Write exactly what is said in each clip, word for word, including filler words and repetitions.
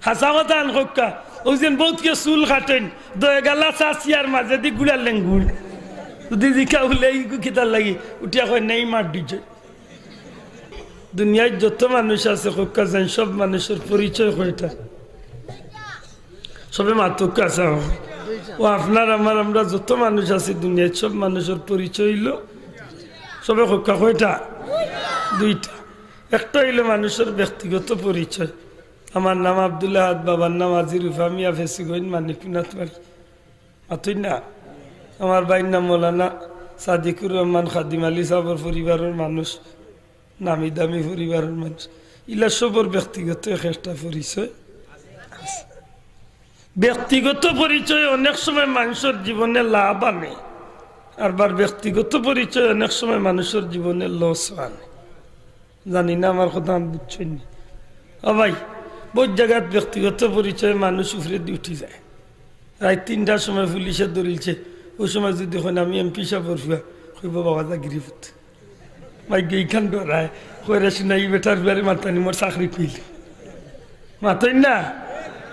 হাছা কথা আন কউক্কা, অউ যেন বউতকে চুল কাটইন, দয়ে গালা চাচিয়ার মাজেদি গুড়ার লেঙ্গুল। যদি জিকা বুলে, "ইগু কিতার লাগি?" উঠিয়া কয়, "নেই মার ডিজে।" দুনিয়াত যত মানুষ আছে কউক্কা যেন, সব মানুষর পরিচয় কয়টা? সবে মাতউক্কা আছে। ও আপনার আমার, আমরা যত মানুষ আছি দুনিয়াত, সব মানুষর পরিচয় অইলো, সবে কউক্কা কয়টা? দুইটা। একটা অইলো মানুষর ব্যক্তিগত পরিচয়, "আমার নাম আব্দুল আহাদ, বাবার নাম আজির উফা মিয়া, ফেসিগঞ্জ মানিকনাথ বাড়ি।" মাতইন না? "আমার ভাইর নাম মৌলানা সাদিকুর রহমান, খাদিম আলী সাবর পরিবারর মানুষ, নামি দামি পরিবারর মানুষ।" ইলা সবর ব্যক্তিগত এক একটা পরিচয় আছে। ব্যক্তিগত পরিচয় অনেক সময় মানুষর জীবনে লাভ আনে, আরবার ব্যক্তিগত পরিচয় অনেক সময় মানুষর জীবনে লস আনে। জানি না আমার কথা আমি বুঝছইন নি। ও ভাই, বউত জাগাত ব্যক্তিগত পরিচয় মানুষ উপরেদি উঠি যায়। রাইত তিনটার সময় পুলিশে ধরিলছে, অউ সময় যদি কইন, "আমি এমপি সাবর ফুয়া", কইবো, "বাবা যা গিরিফুত।" ভাই, গেইখান ডরায়, কইরে শুনা, "ই বেটার ফুয়ারে মাতানি মোর চাকরি কইল।" মাতইন না?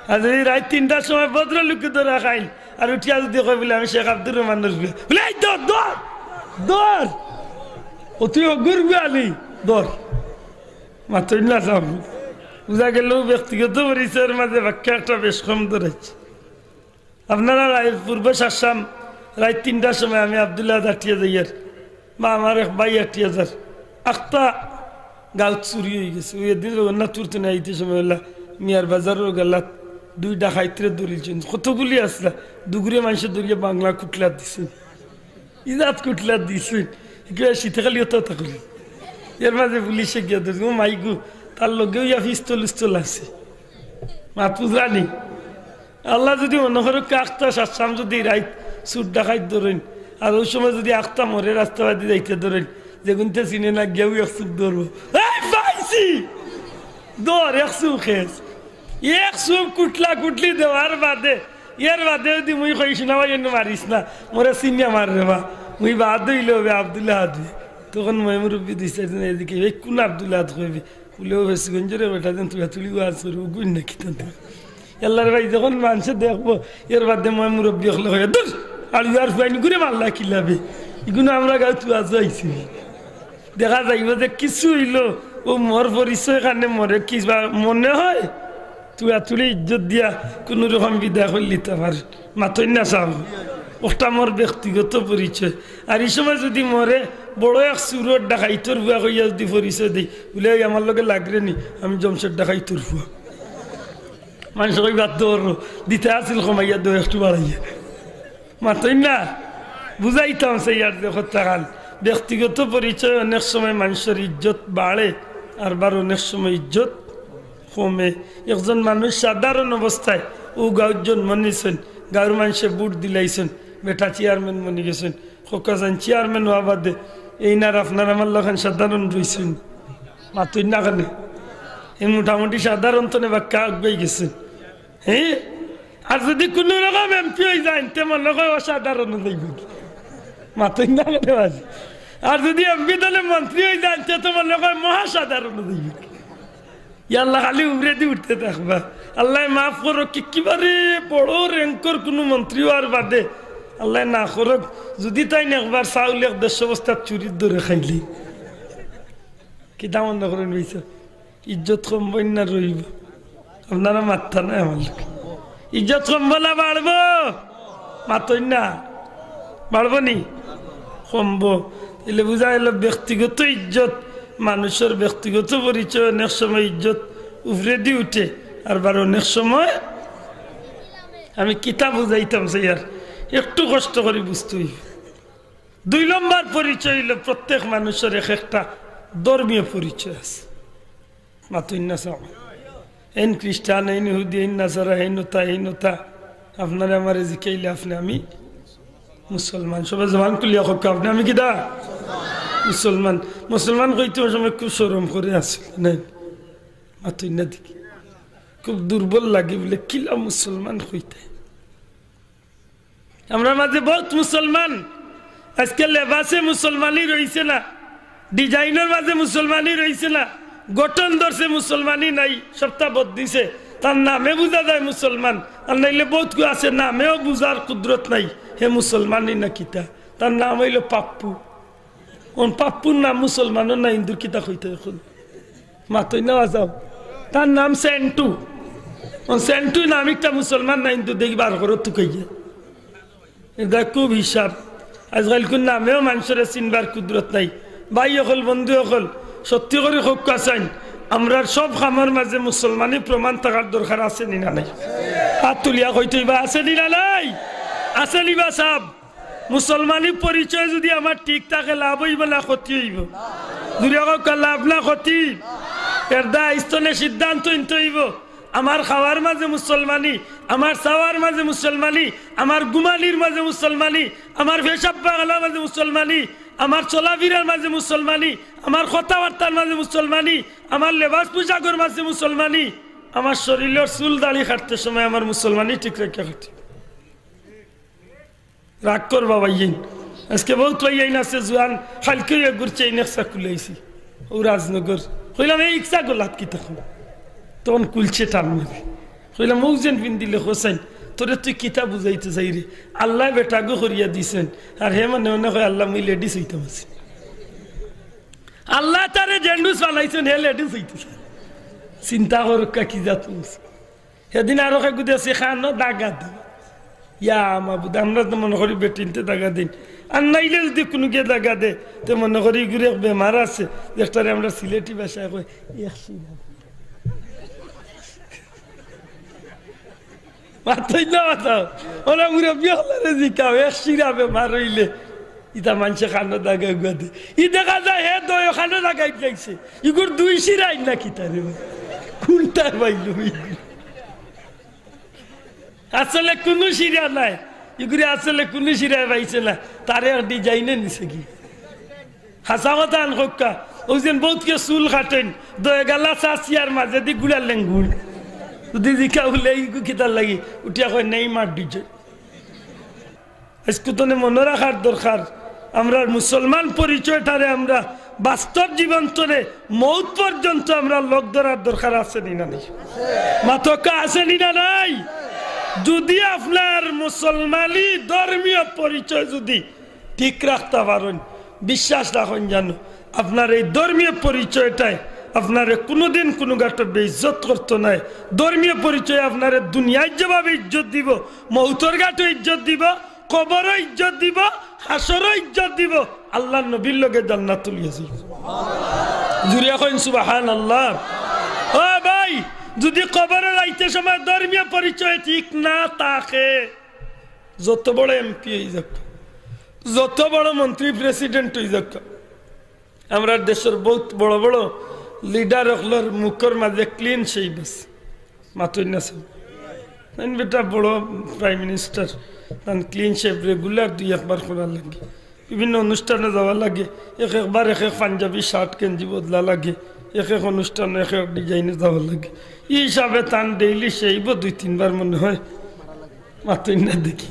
আর যদি রাইত তিনটার সময় ভদ্রলোকে ধরা খাইল, আর উঠিয়া যদি কয় বুলে, "আমি শেখ আব্দুর রহমানর ফুয়া", বুলে, "এই ধর, ধর, ধর। ও তুই অগুর ফুয়া নি, ধর।" মাতইন না সাব। বুঝা গেল ব্যক্তিগত পরিচয়র মাজে বাক্কা একটা বেশ কম ধরাইছে। আপনারা রাইত পূর্বে শাসাম, রাইত তিনটার সময় আমি আব্দুল্লাহ আটিয়া যাইয়ার, বা আমার এক ভাই আটিয়া যার, আখতা গাউত চুরি অইগেছে। অউ এদিন জগন্নাথপুর তনে আইতে সময় অইলা মিয়ার বাজারর গালাত দুই ডাকাইতরে ধরিলছইন, কতগুলি আছলা, দুগুরে মানষে ধরিয়া বাংলা কুটলা দিছইন, ইজাত কুটলা দিছইন, কিবা শীতে খালি অতা অতা করি। এর মাজে পুলিশে গিয়া ধরছে, ও মাইগু, তার লগে অইয়া পিস্তল উস্তল আছে। মাত বুঝরানি? আল্লায় যদি মনো করউক্কা আখতা শাসাম যদি রাইত চুর ডাকাইত ধরইন, আর অউ সময় যদি আখতা মরে রাস্তাবাদি যাইতে ধরইন, যেগুনতে চিনে না গিয়াউ এক চুপ ধরবো, "এই পাইছি, ধর এক চুপ খেস।" এক চুপ কুটলা কুটলি দেওয়ার বাদে, এর বাদে যদি মুই কই, "শুনা ভাই, এনে মারিস না, মরে চিনিয়া মার রে বা, মুই বাদ অইলে অইবে আব্দুল্লাহ আহাদ।" তখন ময় মুরব্বি দুই চাইরজন এদিকে, "এই কুন আব্দুল্লাহ আহাদ কইবে?" বুলে, "ও ফেসিগঞ্জর বেটা যেন তুড়াতুড়ি ওয়াজ করে, অগুইন নাকি তাতে?" আল্লার ভাই, যখন মানষে দেখবো, এর বাদে ময় মুরব্বি অকলে কইবা, "দূর, আর ইয়ার ফুয়াইন গুরে মারলা কিলাবে? ইগুন আমরা গাউত ওয়াজো আইছি।" দেখা যাইবো যে কিছু অইলো, অউ মোর পরিচয় খানে মরে কিবা মনে হয়, তুড়াতুড়ি ইজ্জত দিয়া কুনু রকম বিদায় করিলিতা পারে। মাতইন না সাব, অটা মোর ব্যক্তিগত পরিচয়। আর ই সময় যদি মরে বড় এক চুরর ডাকাইতর ফুয়া কইয়া যদি পরিচয় দেই, বুলে, "এই আমার লগে লাগরে নি, আমি জমশেদ ডাকাইতর ফুয়া।" মানষে কইবা, "দর, দিতা আছিল কমাইয়া দেও, একটু বাড়াইয়া।" মাতইন না, বুঝাইতাম চাইয়ার যে কথাখান। ব্যক্তিগত পরিচয় অনেক সময় মানষর ইজ্জত বাড়ে, আরবার অনেক সময় ইজ্জত কমে। একজন মানুষ সাধারণ অবস্থায় অউ গাউত জন্ম নিছইন, গাউর মানষে ভোট দিলাইছইন, বেটা চেয়ারম্যান বনি গেছইন, কউক্কা যেন চেয়ারম্যান অওয়া বাদে এইন আর আপনার আমার লাখান সাধারণ রইছইন। মাতইন না কেনে? এই মোটামুটি সাধারণ তনে বাক্কা আগুয়াই গেছইন। হ্যাঁ? আর যদি কুনু রকম এমপি অইযাইন, তে মনে কয় অসাধারণ অইযাইবো। মাতইন না কেনে বাজি? আর যদি এমপি দলে মন্ত্রী অইযাইন, তে তো মনে কয় মহাসাধারণ অইযাইবো। ইয়া আল্লাহ, খালি উপরেদি উঠতে থাকবা। আল্লায় মাফ করউক, কি, কিবারে বড় র‍্যাংকর কুনু মন্ত্রী অওয়ার বাদে আল্লায় না করউক, যদি তাইন একবার চাউল এক দেড়শো বস্তা চুরির ধরে খাইলে, কিতা মনে করইন ভাইসাব? ইজ্জত কমবো না রইবো? আপনারা মাতরা নায় আমার লগে। ইজ্জত কমবো না বাড়বো? মাতইন না। বাড়বো নি? কমবো। তাইলে বুঝা গেল ব্যক্তিগত ইজ্জত, মানষর ব্যক্তিগত পরিচয় অনেক সময় ইজ্জত উপরেদি উঠে, আরবার অনেক সময়, আমি কিতা বুঝাইতাম চাইয়ার, একটু কষ্ট করি বুঝতে অইবো। দুই নম্বর পরিচয় অইলো প্রত্যেক মানষর এক একটা ধর্মীয় পরিচয় আছে। মাতইন না সাব। এইন খ্রিস্টান, এইন ইহুদি, এইন নাসারা, এইন অতা, এইন অতা। আপনারে আমারে জিকাইলে আপনে আমি মুসলমান। সবে জবান খুলিয়া কউক্কা, আপনে আমি কিতা? মুসলমান। মুসলমান কইতে অউ সময় খুব শরম করে আছিল, নায়? মাতইন না দেখি। খুব দুর্বল লাগে বুলে, কিলা মুসলমান কইতে? আমরার মাজে বউত মুসলমান, আইজকে লেবাসে মুসলমানি রইছে না, design-অর মাজে মুসলমানি রইছে না, গঠন ধরছে মুসলমানি নাই, সবতা বদলিছে। তার নামে বুঝা যায় মুসলমান। আর নাইলে বউত কেউ আছে নামেও বুঝার কুদরত নাই, হে মুসলমানই না কিতা। তার নাম অইলো পাপ্পু। অন পাপ্পুর নাম মুসলমানর না হিন্দুর, কিতা কইতা অখন? মাতইন না বাজাও। তার নাম সেন্টু। অন সেন্টু নাম একটা মুসলমান না হিন্দু, দেখি বার করো তুকাইয়া। ইটা খুব হিসাব। আজকাল কুন নামেও মানষরে চিনবার কুদরত নাই। ভাই অকল, বন্ধু অকল, সত্যি করি কউক্কা চাইন, আমরার সব কামর মাঝে মুসলমানি প্রমাণ থাকার দরকার আছে নি না নাই? হাত তুলিয়া কইতে অইবা, আছে নি না নাই? আছে নি বা সাব? মুসলমানি পরিচয় যুদি আমার ঠিক থাকে, লাভ অইবো না ক্ষতি অইবো? জুরে কউক্কা, লাভ না ক্ষতি? এরদায় আইজ থনে সিদ্ধান্ত নিতে অইবো, আমার খাওয়ার মাঝে মুসলমানি, আমার চাওয়ার মাঝে মুসলমানি, আমার ঘুমানির মাঝে মুসলমানি, আমার পেশাব পায়খানার মাঝে মুসলমানি, আমার চলাফিরার মাঝে মুসলমানি, আমার কথাবার্তার মাঝে মুসলমানি, আমার লেবাস পোশাকর মাঝে মুসলমানি, আমার শরীলর চুল দাড়ি কাটতে সময় আমার মুসলমানি ঠিক রাখিয়া কাটি। রাগ করবা ভাইয়াইন, আজকে বউত ভাইয়াইন আছে জুয়ান, কাইলকে এগুর চেইন একসা খুলাইছি, ও রাজনগর। কইলাম, "এই ইচ্ছা গোলাত কিতা কম?" তখন কুলছে টান মারি। কইলাম, "ও যেন পিন্দিলে হোসেন, তোরে তুই কিতা বুঝাইতে চাইরে? আল্লায় বেটাগু করিয়া দিছইন, আর হে মনে মনে কয়, 'আল্লাহ, মুই লেডিস অইতাম আছি।' আল্লায় তারে জেন্টস বানাইছইন, হে লেডিস অইতে চায়।" চিন্তা করউক্কা কি জাত মানুষ। হেদিন আরক এগু দেখছি কানো দাগা দে। ইয়া মাবুদ, আমরা তো মনো করি বেটিন্তে দাগা দেইন, আর নাইলে যুদি কুনুগিয়ে দাগা দে, তে মনো করি ইগুর এক বেমার আছে, যেটারে আমরা সিলেটি ভাষায় কই এক শিরা। মাতইন না মাতাও, ওরা মুরব্বি অকলরে জিকাও, এক শিরা বেমার অইলে ইতা মানষে কানো দাগা গুয়া দে। ই দেখা যায় হে দয় কানো দাগাইত লাইছে। ইগুর দুই শিরাইন না কিতা রে? কুনটায় পাইলো ইগুর? আসলে কুনু শিরা নাই। ইগুরে আসলে কুনু শিরায় পাইছে না। তারে এক ডিজাইনে নিছে গি। হাছা কথা আন কউক্কা। অউ যেন বউতকে চুল কাটেন, দয় গালা চাচিয়ার মাঝেদি গুড়া লেঙ্গুর। যুদি জিকা বুলে, "ইগু কিতার লাগি?" উঠিয়া কয়, "নেইমার ডিজাইন।" আইজকু থনে মনো রাখার দরকার, আমরার মুসলমান পরিচয়টারে আমরা বাস্তব জীবন থনে মউত পর্যন্ত আমরা লগ ধরার দরকার আছে নি না নাই? মাতউক্কা আছে নি না নাই? যুদি আপনার মুসলমানি ধর্মীয় পরিচয় যুদি ঠিক রাখতা পারইন, বিশ্বাস রাখইন জানো, আপনার এই ধর্মীয় পরিচয়টায় আপনারে কুনুদিন কুনু ঘাটো বেইজ্জত করতো নায়। ধর্মীয় পরিচয় আপনারে দুনিয়াত যেভাবে ইজ্জত দিবো, মউতর ঘাটো ইজ্জত দিবো, কবরো ইজ্জত দিবো, হাশরো ইজ্জত দিবো, আল্লার নবীর লগে জান্নাত তুলিয়া যাইবো। জুরে কইন সুবহানাল্লাহ। ও ভাই, যুদি কবরো যাইতে সময় ধর্মীয় পরিচয় ঠিক না থাকে, যত বড় এমপি অই যাউক্কা, যত বড় মন্ত্রী প্রেসিডেন্ট অই যাউক্কা, আমরার দেশর বউত বড় বড় লিডার অকলর মুখর মাঝে ক্লিন শেভ আছে। মাতইন না সাব। তাইন বেটা বড় প্রাইম মিনিস্টার, তান ক্লিন শেভ রেগুলার দুই একবার করা লাগে। বিভিন্ন অনুষ্ঠানো যাওয়া লাগে, এক একবার এক এক পাঞ্জাবি শার্ট গেঞ্জি বদলা লাগে, এক এক অনুষ্ঠানো এক এক ডিজাইনো যাওয়া লাগে। ই হিসাবে তান ডেইলি শেভও দুই তিনবার মনে হয়। মাতইন না দেখি।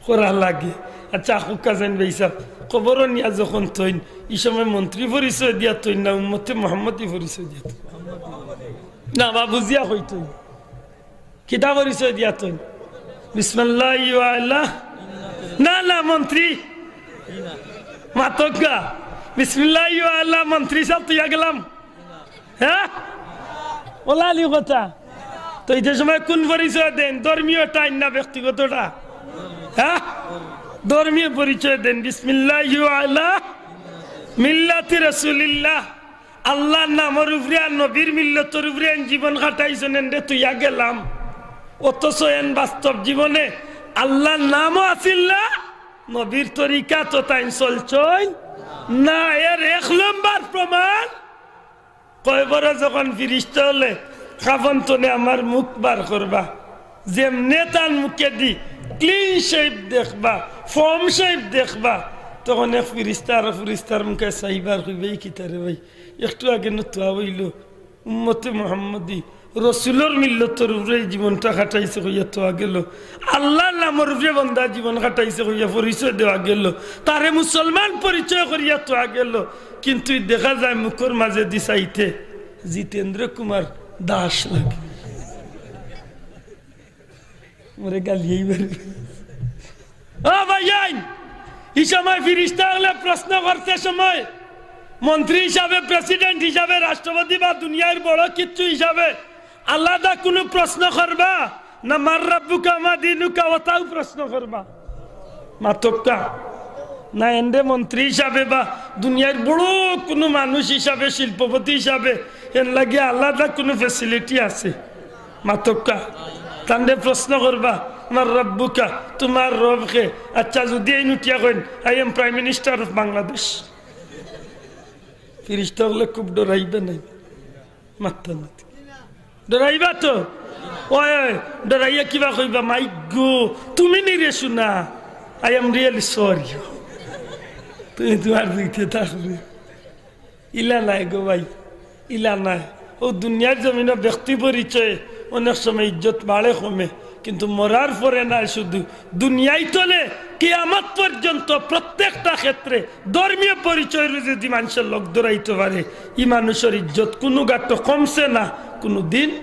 করা লাগে। আচ্ছা, আখুক্কা যাইন ভাইসাব, কবরো নিয়া যখন থইন, ই সময় মন্ত্রী পরিচয় দিয়া থইন না উম্মতে মোহাম্মদী পরিচয় দিয়া থইন? না বা বুঝিয়া কইতইন। কিতা পরিচয় দিয়া থইন? বিসমিল্লাহি ওয়া আলা। না, না, মন্ত্রী। মাতউক্কা। বিসমিল্লাহি ওয়া আলা মন্ত্রী সাব থইয়া গেলাম। হ্যাঁ? ওলা আলী কথা। তো ইতে সময় কুন পরিচয় দেইন? ধর্মীয়টা না ব্যক্তিগতটা? হ্যাঁ? ধর্মীয় পরিচয় দেইন। বিসমিল্লাহি ওয়া আলা মিল্লাতি রাসূলিল্লাহ। আল্লার নামর উপরে আর নবীর মিল্লতর উপরে এন জীবন কাটাইছইন, এনরে থইয়া গেলাম। অথচ এন বাস্তব জীবনে আল্লার নামও আছিল না, নবীর তরিকাত তাইন চলছইন না। এর এক নম্বর প্রমাণ, কবরো যখন ফিরিস্তা অকলে কাফন তনে আমার মুখ বার করবা, যেমনে তান মুখেদি ক্লিন শেভ দেখবা, ফর্ম শেভ দেখবা, তখন এক ফিরিস্তা আরো ফিরিস্তার মুখে চাইবা আর কইবা, "ই কিতা রে ভাই, একটু আগে নু থুয়া অইলো, উম্মতে মোহাম্মদী, রসুলর মিল্লতর উপরে ই জীবনটা কাটাইছে কইয়া থুয়া গেলো, আল্লার নামর উপরে বন্দা জীবন কাটাইছে কইয়া পরিচয় দেওয়া গেলো, তারে মুসলমান পরিচয় করিয়া থুয়া গেলো।" কিন্তু ই দেখা যায় মুখর মাঝেদি চাইতে জিতেন্দ্র কুমার দাস লাগে। মরে গালিয়েই বেরোবে। ও ভাইয়াইন, এই সময় ফিরিস্তা হলে প্রশ্ন করতে সময় মন্ত্রী হিসাবে, প্রেসিডেন্ট হিসাবে, রাষ্ট্রপতি বা দুনিয়ার বড় কিচ্ছু হিসাবে আলাদা কোনো প্রশ্ন করবা? না মার রাব্বুকা মা দিনুকা ওটাও প্রশ্ন করবা? মাতক্কা। না এন্ডে মন্ত্রী হিসাবে বা দুনিয়ার বড় কোনো মানুষ হিসাবে, শিল্পপতি হিসাবে এর লাগে আলাদা কোনো ফেসিলিটি আছে? মাতক্কা। তানরে প্রশ্ন করবা, "আমার রব্বুকা, তোমার রব কে?" আচ্ছা, যদি এই নুটিয়া coin, "I am Prime Minister of Bangladesh।" ফিরিস্তা হলে খুব ডরাইবে নাই, মাত্তা না। ডরাইবা তো? ওই, ওই, ডরাইয়া কিবা কইবা, "মাই গো, তুমি নি রে শোনা, I am really sorry।" তুমি তোমার দিকে থাকবে। ইলা নাই গো ভাই, ইলা নাই। ও দুনিয়ার জমিনো ব্যক্তি পরিচয়ে অনেক সময় ইজ্জত বাড়ে কমে, কিন্তু মরার পরে নায় শুধু, দুনিয়াই তলে কিয়ামত পর্যন্ত প্রত্যেকটা ক্ষেত্রে ধর্মীয় পরিচয়র যদি মানুষের লোক ধরাইতে পারে, ই মানুষের ইজ্জত কোনো গাটো কমছে না, কোনো দিন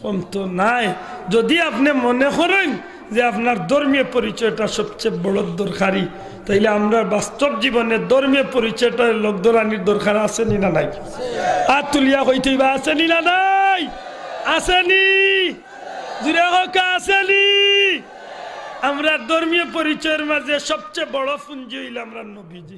কমতো নায়। যদি আপনি মনে করেন যে আপনার ধর্মীয় পরিচয়টা সবচেয়ে বড় দরকারি, তাইলে আমরা বাস্তব জীবনে ধর্মীয় পরিচয়টা লোক ধরানির দরকার আছে নি না নাই? হাত তুলিয়া কইতে হইবা, আছে নি না নাই? আছে নি? জুরে হোক, আছে নি? আমরা ধর্মীয় পরিচয়ের মাঝে সবচেয়ে বড় পুঞ্জি হইল আমরা নবীজি।